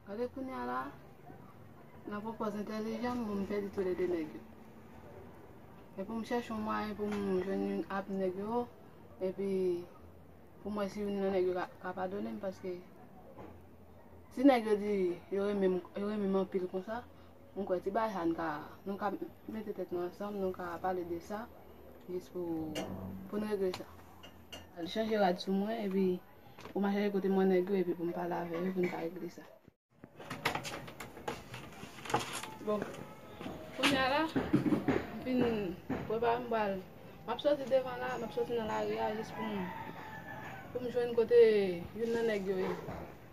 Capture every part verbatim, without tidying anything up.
Gade kounye a la, nan pwopòz entèlijan m, bon, m pèdi toulède nèg yo. E pou m chèche yon mwayen pou m jwenn youn ap nèg yo, epi pou m wè si youn nan nèg yo ka, ka padone m, paske si nèg yo di yo renmen m, yo renmen m anpil konsa, m kwè ti bagay sa n ka, nou ka mete tèt nou ansanm, nou ka pale de sa, jis pou, pou n regle sa. Al chanje rad sou mwen, epi pou m al chèche kote m wè nèg yo, epi pou m pale avè yo, pou n ka regle sa. Bon, kounye a la, m fin prepare m pral. M ap soti devan la, m ap soti nan lari a jis pou m, pou m jwenn kote youn nan nèg yo ye.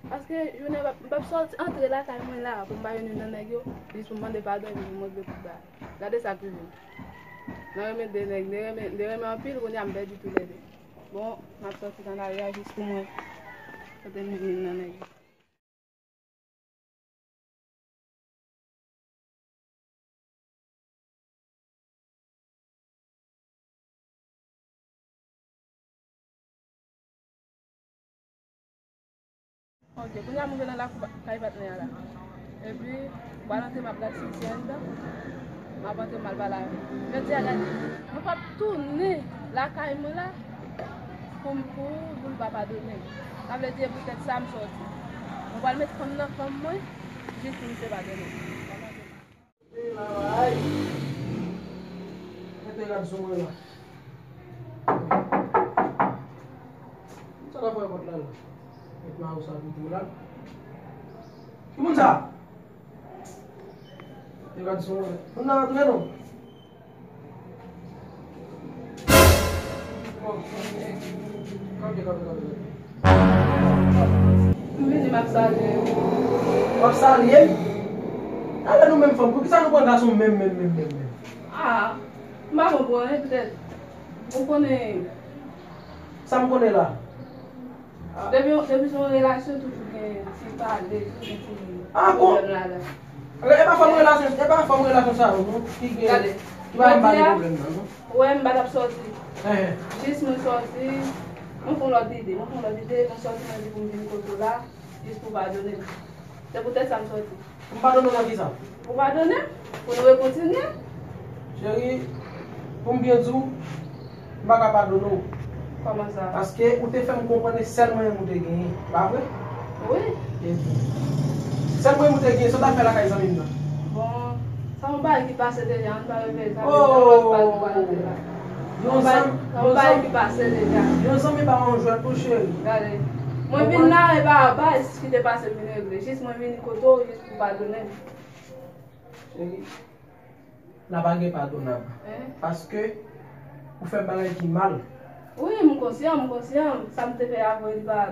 Paske jounen m p ap, m p ap soti antre lakay mwen la pou m pa jwenn youn nan nèg yo, jis pou m mande padon epi pou m regle tout bagay. Gade sa k rive m. Mwen renmen de nèg, m te renmen, m te renmen anpil, kounye a m pèdi toulède. Bon, m ap soti nan lari a jis pou m wè kote m jwenn youn nan nèg yo. Ok, kounye a m rive nan lakou pa-, kay patnè a la. Epi, m pral antre, m ap gad si l si anndan. M ap antre, m al pale avè l. Jodi a, gade, mwen p ap tounen lakay mwen la pou m, pou, pou l pa padone m. Sa vle di, e poutèt sa m sòti. Mwen pral met fanm nan fanm mwen, jis pou misye padone m. Mete rad sou mwen la. Sa la fè pòt la la? Met mayo sa pito la. Ki moun sa? Mete rad sou mwen. Moun nan antre non. Bon, kanpe, kanpe, kanpe, kanpe. M vini, m ap salye w. W ap salye m? Talè nou menm fanm, poukisa nou pran gason menm, menm, menm, menm, menm? Ah, m pa konprann, e petèt, ou konnen. Sa m konnen la? Depi, depi se yon relasyon, toujou gen ti pale, toujou gen ti pwoblèm ladan. E pa fanm relasyon, e pa fanm relasyon sa yo, non, ki gen, ki pa menm ba nou pwoblèm nan, non. Ou wè, m pa t ap sòti. Jis mwen sòti, mwen fè yon lòt ide, mwen fè yon lòt ide, mwen sòti, mwen di pou m vin kote w la, jis pou w padone m. Se poutèt sa m sòti. Pou m padone w nan kisa? Pou w padone m, pou nou rekontinye. Cheri, pou m byen di w, m pa ka padone w. Kòman sa? Paske ou te fè m konprann e sèl mwen menm ou te genyen, pa vre? Wi. Epi, sèl mwen menm ou te genyen, sa w t ap fè lakay zanmi m nan? Bon, sa yon bagay ki pase deja, ann pa repete sa, oh, sa w ap pale, pale la. Yon zanmi, yon bagay ki pase deja. Yon zanmi pa yon jwèt tou, cheri. Gade. Mwen vin la, e pa, pa ki te pase m vin regle. Jis mwen vini kote w, jis pou w padone m. Cheri, la pa gen padonab. Paske ou fè m bagay ki mal. Wi, m konsyan, m konsyan. Sa m te fè avan, li pa,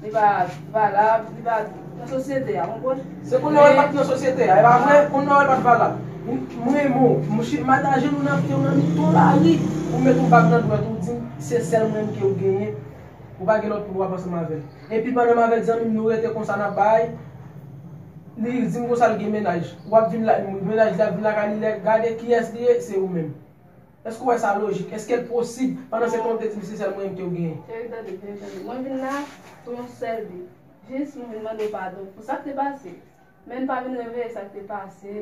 li pa valab, li pa nan sosyete a, w konprann? Se kounye a w wè l pa t nan sosyete a, e pa vre? Kounye a w wè l pa t valab. M, m renmen w, m chi-, m mete ajenou nan pye w nan mitan lari, pou m mete yon bag nan dwèt ou, di m se sèl mwen menm ke w genyen. Ou pa gen lòt moun w ap ansanm avè l. Epi pandan m avèk zanmi m, nou rete konsa n ap bay, li di m konsa l gen mennaj. W ap vin la, mennaj li ap vin lakay li, lè gade kiyès li ye, se ou menm. Èske w wè sa lojik? Èske l posib? Pandan se tan w te di m se sèl mwen menm ke w genyen. Cheri, tande, cheri, tande. Mwen vin la pou yon sèl bi. Jis mwen vin mande w padon pou sa k te pase. Men n pa vin reveye sa k te pase,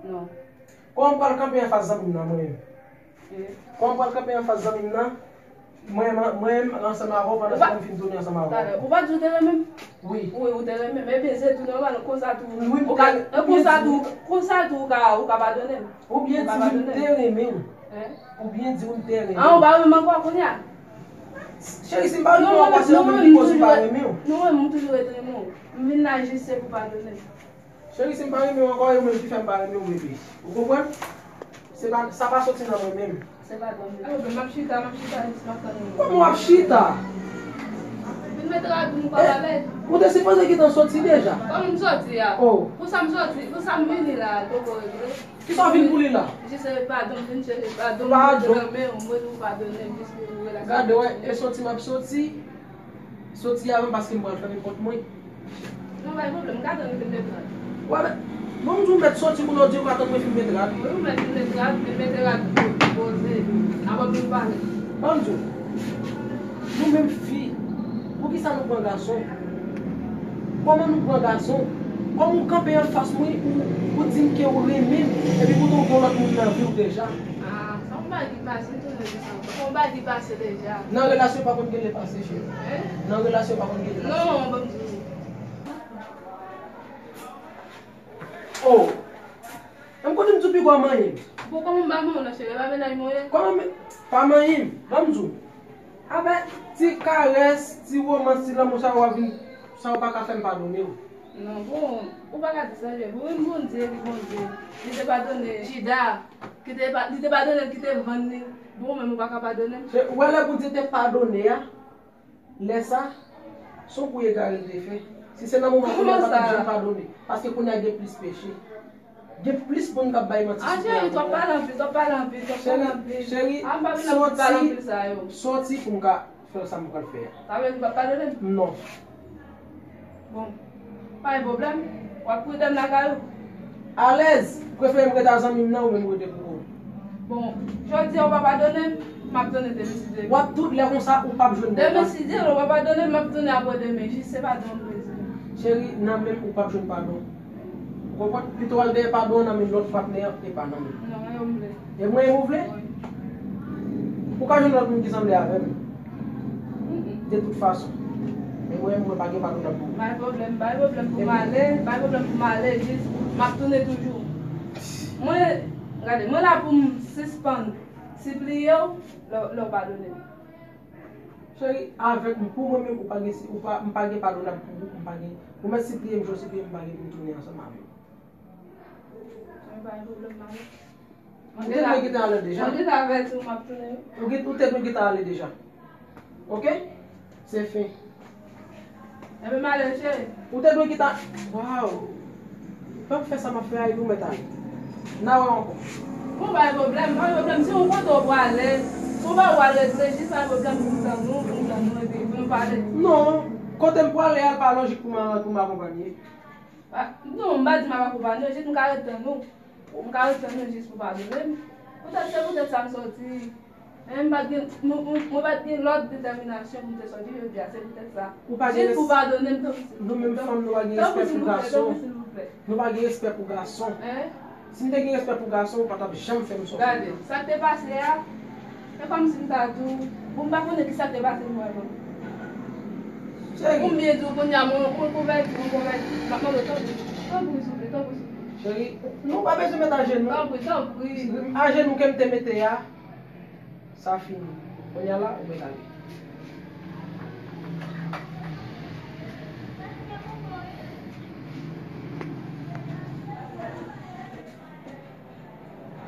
non. Kòman m pral kanpe anfas zanmi m nan, mwen menm? Kòman m pral kanpe anfas zanmi m nan? Mwen, mwen, mwen ansanm avè w pandan se tan m fin tounen ansanm avè w. Ou pa di w te renmen m? Wi. Wi, ou te renmen m. Ebyen, se tou nòmal, konsa tou, ou ka, konsa tou, konsa tou ou ka, ou ka padone m. Ou byen di w m te renmen w. Ou byen di w m te renmen w. An, ou pa renmen m ankò kounye a? Cheri, si m pa renmen w ankò, se ou menm ki koz m pa renmen w. Non, mwen, mwen toujou ret renmen w. M vin la jis se pou padone m. Cheri, si m pa renmen w ankò, e ou menm ki fè m pa renmen w, bebe. Ou konprann? Se pa, sa pa soti nan mwen menm. Se pa granmoun. Yo, m ap chita, m ap chita, jis m ap tann ou. Kòman w ap chita? Vin mete rad pou nou pa pale. Ou te sipoze gentan soti deja. Kòman m soti a? Oh. Pou sa m soti, pou sa m vini la, poko regle. Kisa w vin pou li la? Jis, eh, padon, m vin chèche padon, m vin nan men w, mwen di w padone m, jis pou relasyon. Gade, wè, e soti m ap soti. Soti avan paske m pral fè nenpòt mwen. Non, pa gen pwoblèm, m ka tann ou vin met rad. Wè, men, bon, m di w mèt soti kounye a, w di w ka tann mwen fin met rad. Wi, ou mèt vin met rad, vin mete rad pou poze. Apre pou n pale. Ban m di w, nou menm fi, poukisa nou pran gason? Kòman nou pran gason? Kòm ou kanpe anfas mwen, ou, ou di m ke ou renmen m, epi poutan ou gen lòt moun nan vi w deja. Ah, sa yon bagay ki pase, tounen di sa. Sa yon bagay ki pase deja. Nan relasyon pa konn gen lè pase, cheri. Hein? Nan relasyon pa konn gen lè pase. Non, ban m di w. Oh! M konnen m di w pi gwa manyen m. Bon, kòman m pa manyen w nan, cheri? E pa mennaj mwen ye? Kòman men, pa manyen m? Ban m di w. Avèk ti karès, ti womans, ti lanmou sa yo ap vin, sa yo pa ka fè m padone w. Non, bon, ou pa ka di sa, cheri. Bon, menm Bondye, li Bondye. Li te padone Jida, ki te pa, li te padone l, ki te vann li. Bon, ou menm ou pa ka padone m? Se, ou wè lè Bondye te padone a, lè sa, se yon kou egare l te fè. Si se nan moman kounye a, l pa t ap janm padone. Paske kounye a gen plis peche. Gen plis moun k ap bay manti sou tè a. Ah, cheri, twòp pale anpil, twòp pale anpil, twòp pale anpil. Cheri, cheri, ah, m pa vin la pou pale anpil sa yo. Soti pou m ka fè sa m pral fè a. Sa vle di w p ap padone m? Non. Bon, pa gen pwoblèm. W ap kouri dèyè m lakay ou? Alèz, prefere m rete a zanmi m nan, ou menm ou rete pou ou. Bon, jodi a ou pa padone m, m ap tann demen si Dye vle. W ap tout lè konsa, ou p ap jwenn demen padon. Si Dye vle, ou pa padone m, m ap tann apre demen. Jis se padon m bezwen. Cheri, nan men m ou p ap jwenn padon. Ou konprann? Pito w al dèyè padon an nan men lòt patnè an, e pa nan men m. Non, e yo m vle. E mwen, e ou vle? Wi. Ou ka jwenn lòt moun ki sanble avè m. Mm-mm. De tout fason. Men mwen, mwen pa gen padon nan pou ou. Bay pwoblèm, bay pwoblèm pou m ale, bay pwoblèm pou m ale, jis m ap tounen toujou. Mwen, gade, mwen la pou m sispann sipliye w, lè, lè w padone m. Cheri, avèk m, pou mwen menm, ou pa gen, ou pa, m pa gen padonab pou ou, m pa gen, ou mèt sipliye m, jan w sipliye m, m pa gen pou m tounen ansanm avè w. Mwen pa gen pwoblèm, mari. Ou te dwe gentan ale deja. Mwen gentan avèti w, m ap tounen. Ou gen, ou te dwe gentan ale deja. Oke? Se fen. Enben, m ale, cheri. Ou te dwe gentan, waw. Pa fè sa m ap fè a, epi ou mèt ale. N a wè ankò. Bon, pa gen pwoblèm, pa gen pwoblèm. Si yon kote w prale, si yon bagay w al regle, jis pa gen pwoblèm pou m tann ou, pou m tann ou, epi pou nou pale. Non, kote m prale a, l pa lojik pou m, pou m akonpanye. Ah, non, m pa di m ap akonpanye w, jis m ka ret tann ou. M ka ret tann ou jis pou padone m. Poutèt, se poutèt sa m soti. Men m pa t gen, mwen, mwen, mwen pa t gen lòt detèminasyon pou m te sòti jodi a, se poutèt sa. Ou pa gen. Jis pou padone m, tanpri, silvouplè. Nou menm fanm, nou pa gen respè pou gason. Tanpri, silvouplè. Nou pa gen respè pou gason. Hein? Si m te gen respè pou gason, ou pa t ap janm fè m sòti. Gade, sa k te pase a, se kòmsi m ta di w, bon, m pa konnen kisa k te pase m vrèman. Cheri. Pou m byen di w, kounye a, mwen, mwen konvèti, mwen konvèti. M ap mande w, tanpri, tanpri, souple, tanpri, souple. Cheri, nou pa bezwen met ajenou. Tanpri, tanpri. Ajenou ke m te mete a, sa fini. Kounye a la, ou mèt ale.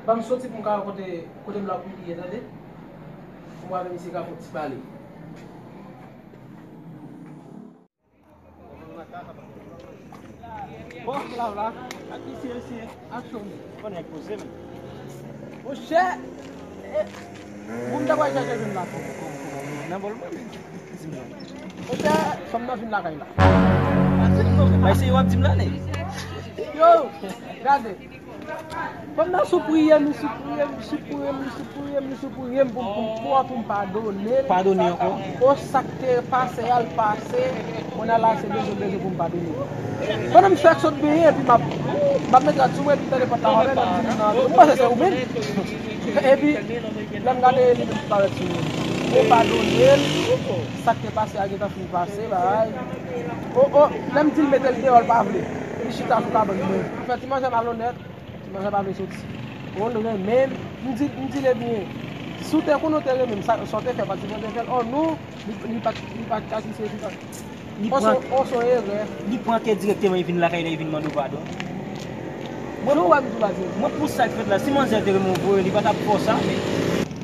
Ban m soti pou m ka wè kote, kote m la pou li ye, tande? Pou m wè avè misye ka fè yon ti pale. Bon, la, la. Ak misye, misye. Ak chòm. Bon, nèg poze, men. Monchè, eh, pou m ta pral chache jwenn la. Nan bòl mwen, men. Monchè, fanm nan vin lakay la. Bay se yo ap di m la, nèg. Yo, gade. Fanm nan sou priye m, li sou priye m, li sou priye m, li sou priye m, li sou priye m pou m, pou m, pou m, pou m padone l. Padone ankò. O sa k te pase a, l pase, kounye a la se bezwen, bezwen pou m padone l. Pandan m fèk sot benyen, epi m ap, m ap met rad sou mwen, epi m tande pòt la frape, m ap di, "Non, m panse se ou menm." Epi, lè m gade, li menm ki parèt sou mwen. Mwen padone l, sa k te pase a gentan fin pase, bagay. O, o, lè m di l mete l deyò, l pa vle. Li chita sou kabann mwen. Fè ti manzè malonèt. Ti manzè pa vle soti. O, l renmen m. M di, m di l, "Ebyen, si w te konnen w te renmen m, sa, sa w te fè, pa t sipoze fè l." O non, li, li pa t, li pa t ka kise, li pa t. Li pran, o, se yon erè. Li pran kè dirèkteman, li vin lakay la, li vin mande w padon. Mwen, nou wè m di w la dirèk. Mwen, pou sa k fèt la, si manzè te renmen w vre, li pa t ap fè w sa, men.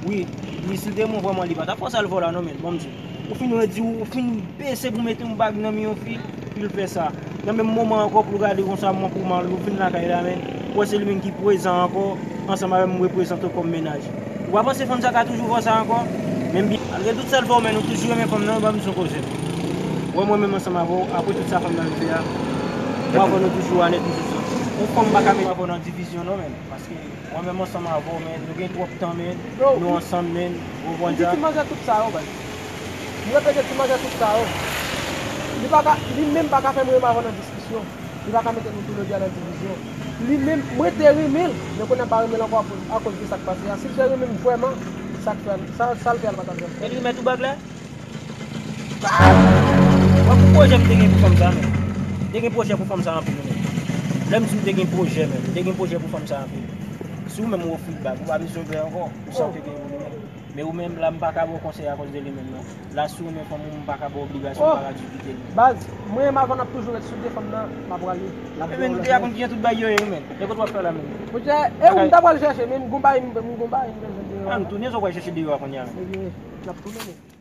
Wi, wi, si l te renmen w vrèman, li pa t ap fè w sa l fè w la, non, men. Bon, m di w. Ou fin redi, ou fin bese pou mete yon bag nan men yon fi, pou l fè sa. Nan menm moman ankò, pou l gade konsa, mwen pou mal, ou fin lakay la, men, ou wè se li menm ki prezan ankò, ansanm avè m, m reprezante w kòm mennaj. Ou pa panse fanm sa ka toujou fè sa ankò? Menm byen, malgre tout sa l fè w, men nou toujou renmen fanm nan, ban m di yon koze. Wè mwen menm ansanm avè w, apre tout sa fanm nan fè a, mwen avè w nou toujou anèt, nou toujou. Yon fanm pa ka mete avè w nan divizyon non, men, paske mwen menm ansanm avè w, men, nou gen twòp tan, men, nou ansanm, men, ou konprann sa? Ou di ti manzè tout sa yo, baz. M repete ti manzè tout sa yo. Li pa ka, li menm pa ka fè m renmen avè w nan diskisyon. Li pa ka mete nou tou le de a nan divizyon. Li menm, mwen te renmen l, men kounye a m pa renmen l ankò akoz, akoz de sa k pase a. Si l te renmen m vrèman, sa k fè, sa, sa l fè a l pa t ap janm fè. E li remèt ou bag la? Mwen, pou pwojè m te gen pou fanm sa, men. M te gen pwojè pou fanm sa anpil, men. Lè m di m te gen pwojè, men. M te gen pwojè pou fanm sa anpil. Si ou menm ou ofri l bag, ou pa bezwen pè ankò, ou sa w te gen pou li menm. Men ou menm, la, m pa ka ba w konsèy akoz de li menm, non. La, si w renmen fanm ou, m pa ka ba w obligasyon, m pa ka di w kite li. Baz, mwen menm avan n ap toujou ret sou de fanm nan, m ap rale. L ap Men, men, nou te a konn kijan tout bagay yo ye, men. E kote w ap fè la, men? Mwen te, e ou m ta pral chèche, men m gon bagay, m gon bagay, m bezwen deyò. An, nou tounen, sa w pral chèche deyò a kounye a, men. Ebyen, n ap tounen, men.